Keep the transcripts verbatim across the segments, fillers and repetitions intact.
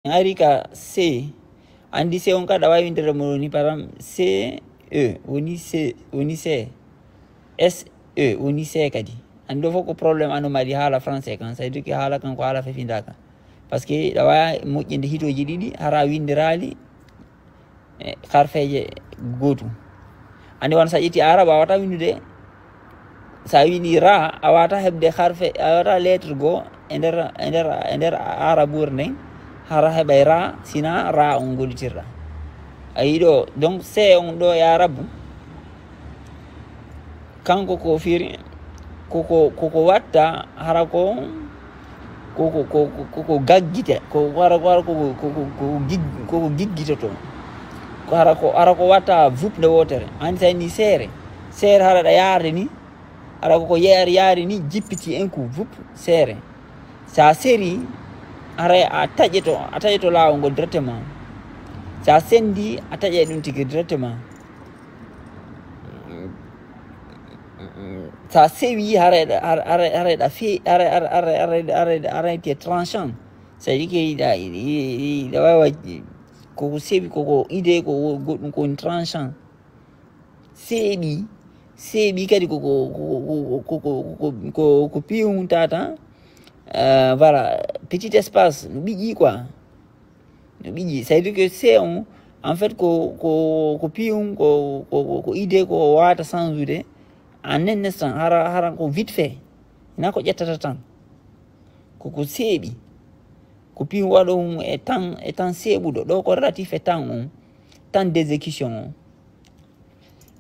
En ari ka C. Anndi C on kadi a waawi winndere mo woni, par exemple, C E woni C, woni C. S E woni C kadi. Anndi ɗo fof ko problème anomalie haala français kan. Ça veut dire que haala kan ko haala fefindaaka. Parce que ɗa waawi moƴƴinde hitooji ɗiɗi, hara a winndiraali e harfeeje gootum. Anndi wano so a ƴetti arabe, a waawata winndude, so a winndi ra, a waawata heɓde harfe, a waawata lettre goo e nder, e nder, e nder arabuure nden, hara heɓay ra, sina ra on gollitirɗa. A yi'i ɗo, donc C on ɗo e arabu, kanko ko firi, koko, koko watta, hara ko, koko, koko, koko gaggite, ko, hara ko, hara ko, ko, ko, ko gig-, koko giggitoto. Ko hara ko, hara ko watta vup nde wootere. Anndi so a inni seere, seere hara ɗa yaarde ni, hara ko, ko yeer yaari ni, jippiti en ko vup, seere. So a seri, hara a taƴeto, a taƴeto laawol ngol directement. So a sendi, a taƴay ɗum tigi directement. So a sewi, hara, hara, hara, hara, hara, hara, hara, hara, hara, hara, hara, tranchant. C'est-à-dire que iɗa, iɗa, iɗa, iɗa waawa, ko, ko sewi, ko, ko idée, ko goɗɗum, ko woni tranchant. Seeɓi, seeɓi kadi ko, ko, ko piyum tata. Euh, voilà, petit espace, no ɓiƴƴi quoi. No ɓiƴƴi. Ça veut dire que C on, en fait, ko, ko, ko piyum, ko, ko, ko, ko idée, ko waawata change-ude en un instant, hara, hara ko vite fait. Hina ko ƴettata tan. Ko, ko seeɓi. Ko piyum waɗo mum e temps, e temps seeɓuɗo. Ɗo ko relatif e temps on. Temps d'exécution on.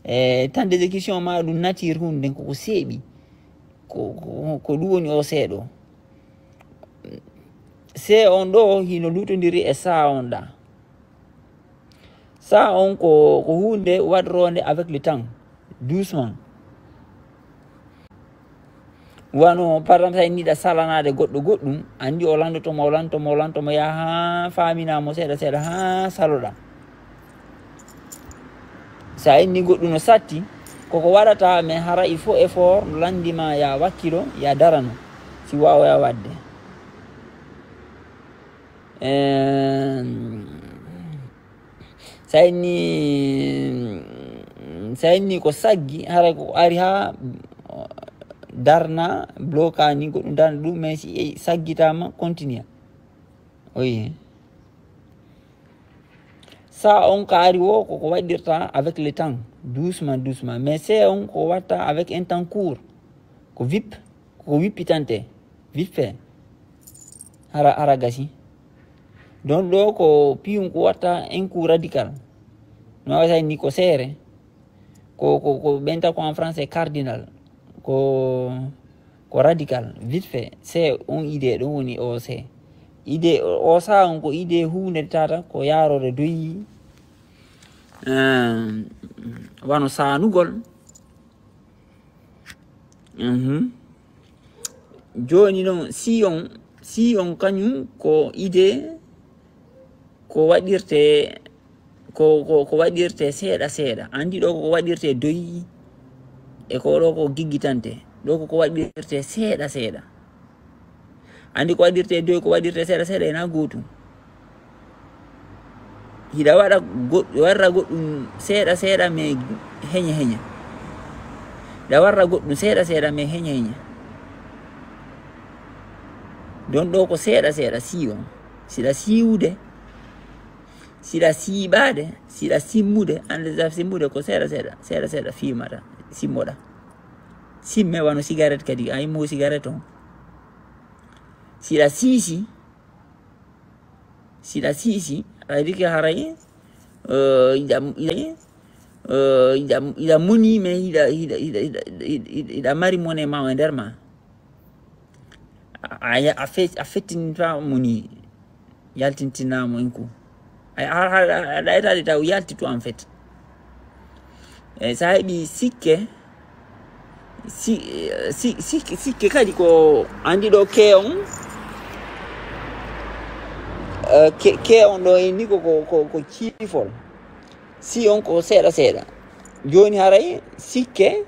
E temps d'exécution ma ɗum nature huunde nden koko seeɓi. Ko, ko, ko ɗum woni o seeɗo. C on ɗo hino luutondiri e sa on ɗa. Sa on ko, ko huunde waɗroonde avec le temps, doucement. Wano, par exemple, sa inni ɗa salanaade goɗɗo goɗɗum, anndi o landoto mo, o landoto mo, o landoto mo, yaha haa faamina mo seeɗa seeɗa, haa saloɗa. Sa inni goɗɗum no satti, koko waɗata, mais hara il faut effort, no lanndi ma ya wakkilo, ya darano, si waawoya waɗde. Ehm, Sa inni, sa inni ko saggi, haray ko ari ha darna, bloka ni, goɗɗum darna ɗum, mais si saggitama, continue. Oui. Sa on ka ari wo, ko, ko waɗirta avec le temps, doucement, doucement. Mais C on ko watta avec un temps court. Ko vip, ko wippitante, vip fait. Hara, hara gasi. Donc ɗo ko piyum ko watta un coup radical. No waɗata ni ko seere. Ko, ko, ko ɓenta ko en français cardinal. Ko, ko radical, vite fait. C'est on idée, ɗum woni o C. Idée, o sa on ko idée huunde tata, ko yaarore doyi. Euh, wano saanugol. Mhm. Jooni noon, si on, si on kañum ko idée, ko waɗirte, ko, ko, ko waɗirte seeɗa seeɗa. Anndi ɗo ko waɗirte doyi, e ko ɗo ko giggitante. Ɗo ko, ko waɗirte seeɗa seeɗa. Anndi ko waɗirte doyi, ko waɗirte seeɗa seeɗa, ena gootum. Hiɗa waɗa goɗ-, waɗra goɗɗum seeɗa seeɗa, mais heñe heñe. Hiɗa waɗra goɗɗum seeɗa seeɗa, mais heñe heñe. Ɗon ɗo ko seeɗa seeɗa, sii on. Siɗa siiwude, siɗa siiɓaade, siɗa simmude, annde sa simmude ko seeɗa seeɗa, seeɗa seeɗa fiimata, simmoɗa. Simme wano cigarette kadi, a immo cigarette on. Siɗa siisi, siɗa siisi, aɗa riki haray, eh, iɗa, iɗa, eh, iɗa, iɗa moni, mais iɗa, iɗa, iɗa mari mone ma e nder ma. A, a, a fe-, a fettinta moni, yaltintinamo en ko. Ay, a, a, a, a ɗaytaade taw yalti to en fait. E sa heɓi sikke, si, si, sikke, sikke kadi ko anndi ɗo ke on, eh, ke, ke on ɗo inni ko, ko, ko, ko ciifol. Si on ko seeɗa seeɗa. Jooni haray sikke,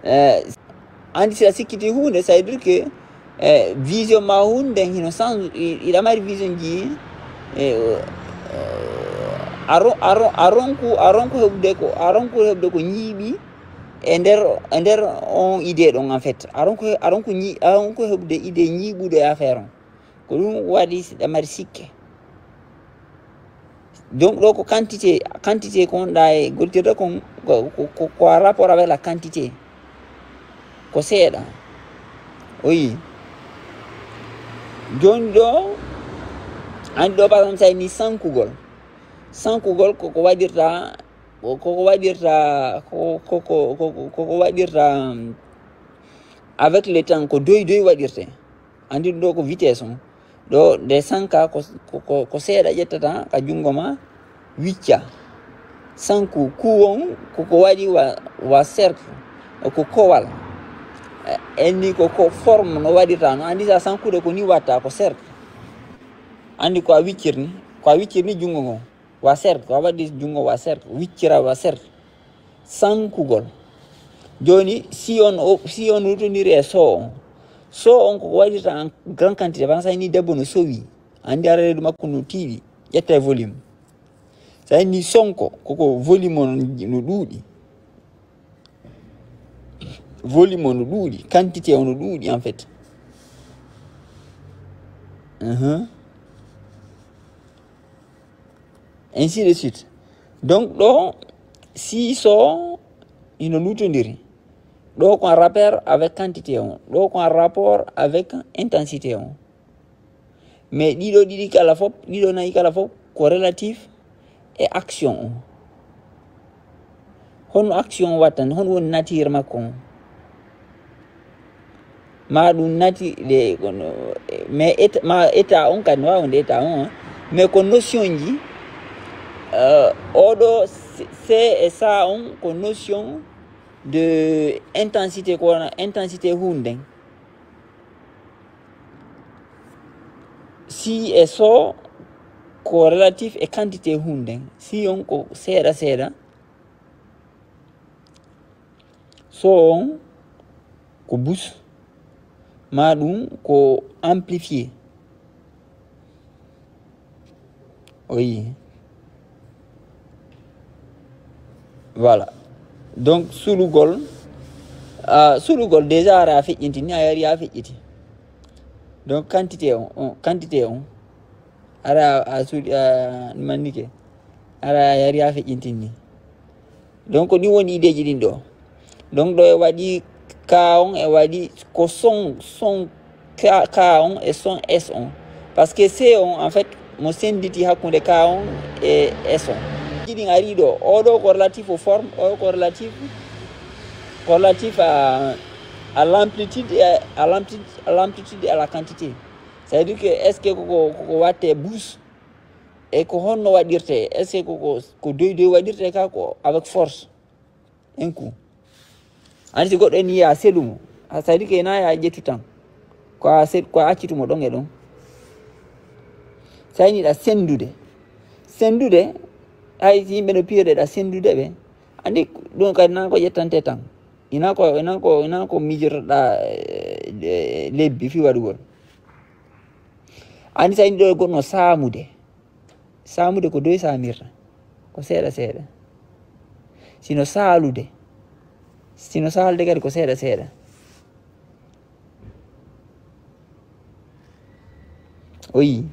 eh, anndi si a sikkiti huunde, ça veut dire que E vision ma hunde hino sans, i- iɗa mari vision ji. E, o- o- a ro- a ro- a ronku a ronku heɓude ko a ronku heɓude ko ñiiɓi e nder e nder on idée ɗon, en fait. A ronku he- a ronku ñi- a ronku heɓude idée ñiiɓuɗo e affaire on. Ko ɗum waɗi siɗa mari sikke. Donc ɗo ko quantité, quantité ko wonɗa e gollitirde kon, ko, ko, ko, ko en rapport avec la quantité. Ko seeɗa. O yi. Joni ɗo, andi ɗo, par exemple, sa ni sankugol. Sankugol ko ko waɗirta, ko ko waɗirta, ko, ko, ko, ko, ko, ko waɗirta, um, avec le temps, ko doy doy waɗirte. Andi ɗum ɗo ko vitesse on. Ɗo nde sanka ko, ko, ko, ko seeɗa ƴettata ka jungo ma, wicca. Sanku, ku on, ko ko waɗi wa, wa cercle, ko kowal. Eh, enni ko, ko forme no waɗirta no. Andi sa sankude ko ni watta, ko cercle. Andi ko a wiccirni, ko a wiccirni jungo ngon. Wa cercle, ko a waɗi jungo wa cercle, wiccira wa cercle. Sankugol. Joni, si on, o- si on wutondiri e so on, so on ko waɗirta en grand quantité, ban sa ni debbo no sowi, andi ara reedu makko no tiiɗi, ƴetta e volume. Sa ni sonko, koko volume on no ɗuuɗi. Volume on no ɗuuɗi, quantité on no ɗuuɗi, en fait. Mhm. Ainsi de suite. Donc, ɗo, si so ino lutondiri, ɗo ko en rapport avec quantité on, ɗo ko en rapport avec intensité on. Mais ɗiɗo ɗiɗi kala fop, ɗiɗo nayi kala fop, ko relatif e action on. Honno action on wattani? Honno woni nature makko on? Ma ɗum nati de, kono, mais état, ma état on kadi no wawi wonde état on, hein. Mais ko notion ji, euh, oɗo C, C e ça on ko notion de intensité, ko wona intensité hunde nden. Si e so ko relatif e quantité hunde nden. Si on ko seeɗa seeɗa. So on ko bus, ma ɗum ko amplifié. O yi. Voilà. Donc, suɗugol, ah, suɗugol déjà ara a feƴƴintini, a yari a feƴƴiti. Donc, quantité on, on, quantité on, ara a suuɗi, a mannike, ara a yari a feƴƴintini. Donc, ɗin woni ideeji ɗin ɗo. Donc, ɗo e waɗi ka on, e waɗi ko son, son ka, ka on e son S on. Parce que C on, en fait, mo senditi hakkunde ka on e S on. Ɗin ari ɗo, oɗo ko relatif aux formes, oɗo ko relatif, ko relatif à, à l'amplitude et à, à l'amplitude, à l'amplitude et à la quantité. C'est-à-dire que est-ce que ko, ko, ko watte bus? E ko honno waɗirte? Est-ce que ko, ko, ko doy doy waɗirte ka ko avec force? Un coup. Ani si goɗɗo en yiya seɗu mo, a sadi ke na ya ƴettu tan. Ko a sed, ko a accitu mo ɗon e ɗon. Sayni ɗa sendude. Sendude, hay si yimɓe no piyode ɗa sendude ɓe. Andi ɗum kadi na ko ƴettante tan. Ina ko, ina ko, ina ko mijotoɗa, eh, eh, lebbi fi waɗugol. Andi sayni ɗo goɗɗo no saamude. Saamude ko doy saamirta, ko seeɗa seeɗa. Sino saalude, sino saalude kadi ko seeɗa seeɗa. O yi.